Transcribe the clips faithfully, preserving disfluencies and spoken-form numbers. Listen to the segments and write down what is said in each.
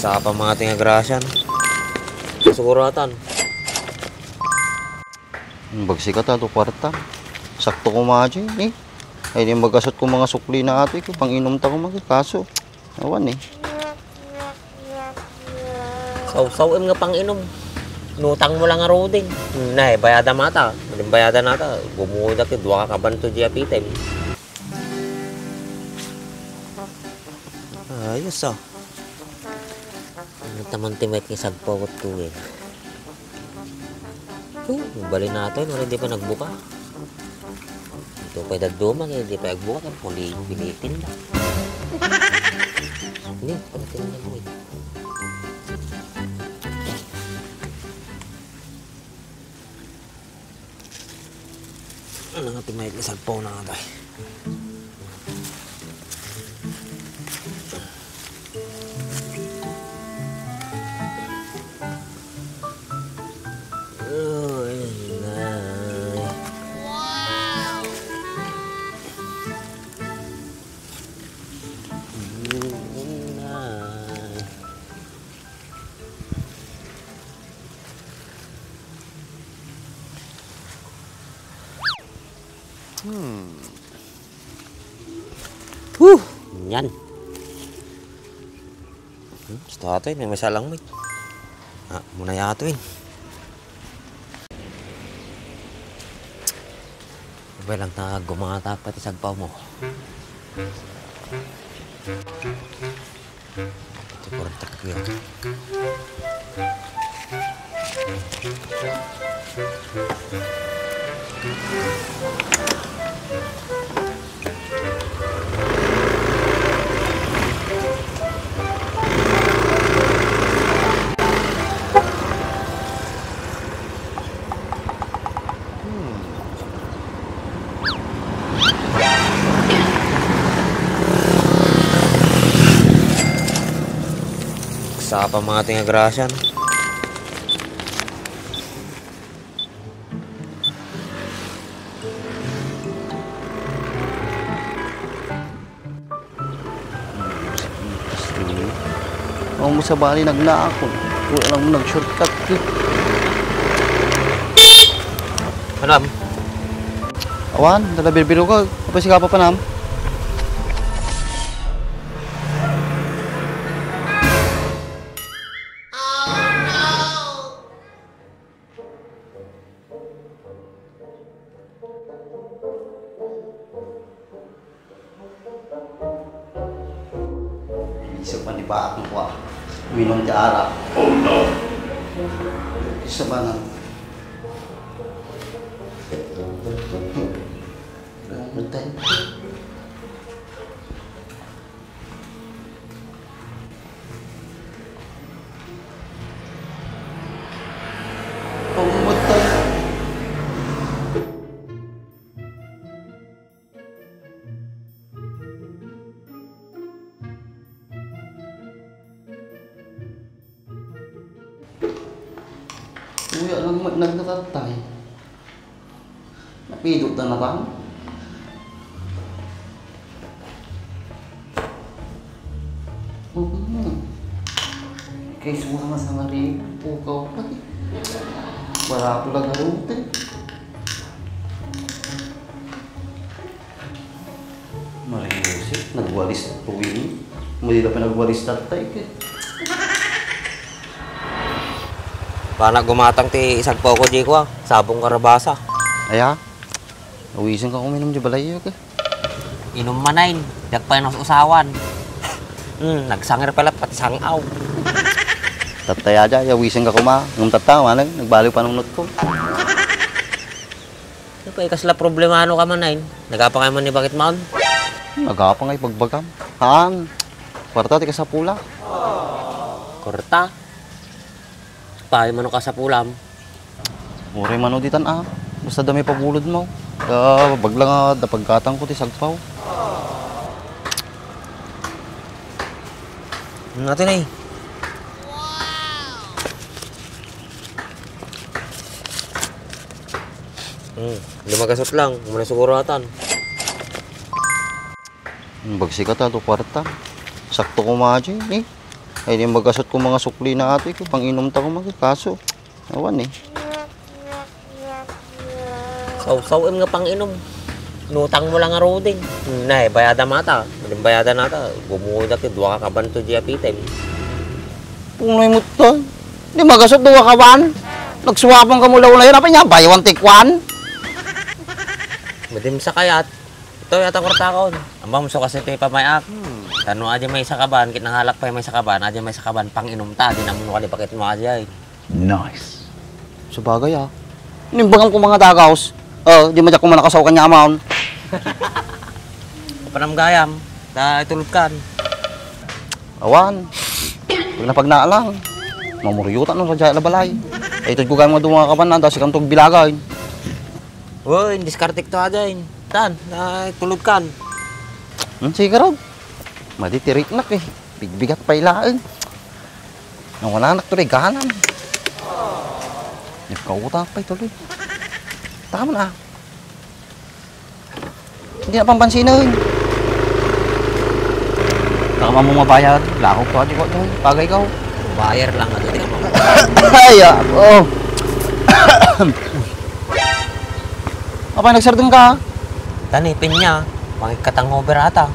Sapa mga ti nga grasya, no? Siguratan. Bagsika ta, to kwarta. Sakto koma dyan, eh. Ay, di magasot ko mga sukli na ato, eh. Pang-inom ta ko, mga kaso. Awan, eh. Sawsaw, em, nga pang-inom. Nutang mo lang nga ruding. Nay, bayada mata. Maling bayada nata. Gumuda ti dua ka kabanto di apitem. Ayos, ah. Ano taman ti met nga sagpaw ket tuwing? Oh, bali natin, wala di pa nagbuka. Ito pa dadduma, kaya di pa nagbuka, kaya puli-, pilitin na. Hindi, palitin na mo eh. Ano nga ti may isagpaw na nga, day? Oh, ay, nay. Wow! Ay, nay. Hmm. Huh! Yan. Hmm, gusto ato yun, may masalang mo. Ah, muna yato yun. Abay lang ta, gumata pati sagpaw mo. Ito, kwarenta ko yan. Hmm. Sapa mga ti nga grasya, no? Ang mo sa bali nagnaak ko. Wala lang mo nag-shortcut ko. Ano, am? Awan, dala birbiro ka. Kapag siya ka pa panam. Isip man di pa ako, ah. Minum ti arak. Oh, no! Isa ba na? Ano tayo? Pangmatay. Uya lang met nagtatatay. Napidot na na tang. Oo. Kay sura nga sangari, pukaw pa. Barato lang nga rute. Maring Jose, nagwalis tuwing. Madi la pa nagwalis tatay, ke. Pana gumatang ti isagpaw ko, di ko, ah. Sabong karabasa. Aya? Awisen ka kuminum di balay, ke. Inum manen, diak pay naus-usawan. Hmm, nagsangir pala pati sang-aw. Tatay aja, awisen ka kuma. Ngem tatta, manag, nagbaliw panunot ko. Ano pa, ikasla problemano ka man, ay? Nagapangay man ni bakit maon? Nagapangay pagbagam. Haan. Kwarta ti kasapula. Kwarta? Pay mano kasapulam? Uray mano ditan, ah. Basta da may pabulod mo. Da, bagla nga, da pagkatang ko ti sagpaw. Ano natin, ay? Hmm, lima gasot lang, umuna siguro atan. Hmm, bagsika ta, to kwarta. Sakto ko madya, eh. Ay, di magasat ko mga sukli na ato, ikaw, pang-inom ta ko, mga kaso. Awan eh. Sawsaw-em nga pang-inom. Inutang mo lang nga ruding. Nay, bayada mata. Madim bayada nata. Gumuda ka, dua ka kaban to di apitem. Punay mo to. Di magasat dua ka kaban. Nagsuwapang ka mula-ula yan. Apa niya? Buy one, take one. Madim sa kayat. Ito, yata kwarta ko. Ang bamso kasi ito ipamayak. Tano aja may sakaban, kit nangalak pa may sakaban, aja may sakaban, pang-inom ta, di naman wali bakit mo aja eh. Nice. Sabagay, ah. Nimbagam ko mga dagaws. Oh, di madyak ko manakasaw kanya amaon. Panamgayam, ta itulod kan. Awan. Pag napagnaalang, mamuryutan no sa dyan na balay. Ay, itod ko gayam nga duwa kaban na, dasi kang tugbilagay. Uy, diskartik to aja, eh. Tan, na itulod kan. Hmm, sige, Rob. Madi, tiriknak, eh. Bigbigat pa ilaen. Nang wala nak tuloy ganan. Nagkautang pa ituloy. Tama na. Hindi na pampansinan. Baka mo mabayad. Lakog ko, di ko, di ko. Pagay ka, oh. Buyer lang, ano, di ka mo. Ay, ah, oh. Apay, nagsardeng ka? Tani, pinya. Makikatang over ata.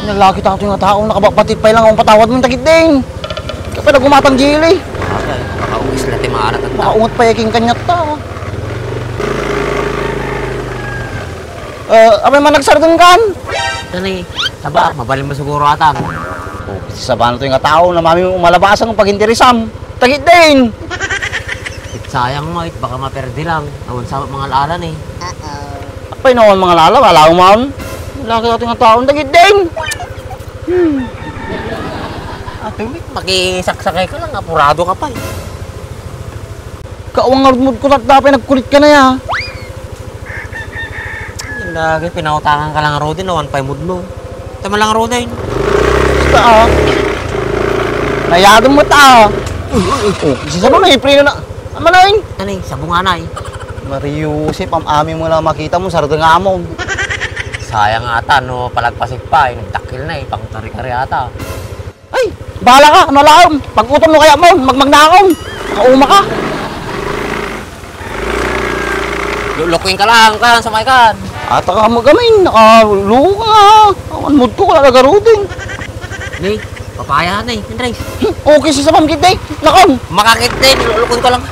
Nalaki tato nga tao, nakabakbatit pa ilang ang patawad mo yung takit din. Kapag nagumatang gili. Makakaugis na ti maarat at tao. Makaungot pa yaking kanyat ta. Eh, apay man nagsardeng kan? Tani, saba, mabalin mo siguro atan. Oh, saba na to yung tao, namami mo umalabasan ng pag-interesam. Takit din. It sayang mo, it baka maperdi lang. Awan sa mga alalan eh. Apay naman mga lalaw, alaw man. Laki ato nga taon, dagit din. Hmm. Ato, makisaksakay ka lang, apurado ka pa eh. Kaawang nga rudmod ko, tatapay nagkulit ka na ya. Lagi, pinautangan ka lang, Rodin, awan pay mudlo. Tama lang, Rodin. Basta, ah. Nayadong mo ta, ah. Oh, sisa mo, may preno na. Amanain. Ano eh, sabunganay. Mario Joseph, am-ami mo lang makita mo, sarado nga amon. Sayang ata, no, palagpasig pa, eh, nagdakil na eh, pang kare-kare ata. Ay, bahala ka, ano laom? Pag-utom no kaya mo, magmagnaon. Nakauma ka. Lulukuin ka lang, kan, sa may kan. Ata ka magamin, nakaluko ka. Awan mood ko, wala nagarudin. Ni, papaya na eh, Andres. Hmm, okay, si Sabam Kitay. Nakon. Makakit din, lulukon ko lang.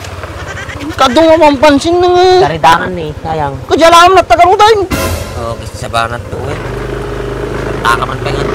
Kaduma mampansin na nga. Karidangan ni, sayang. Kadya lang na tagarudan. Oh, gusto sa banat to eh. Taka man pa nga.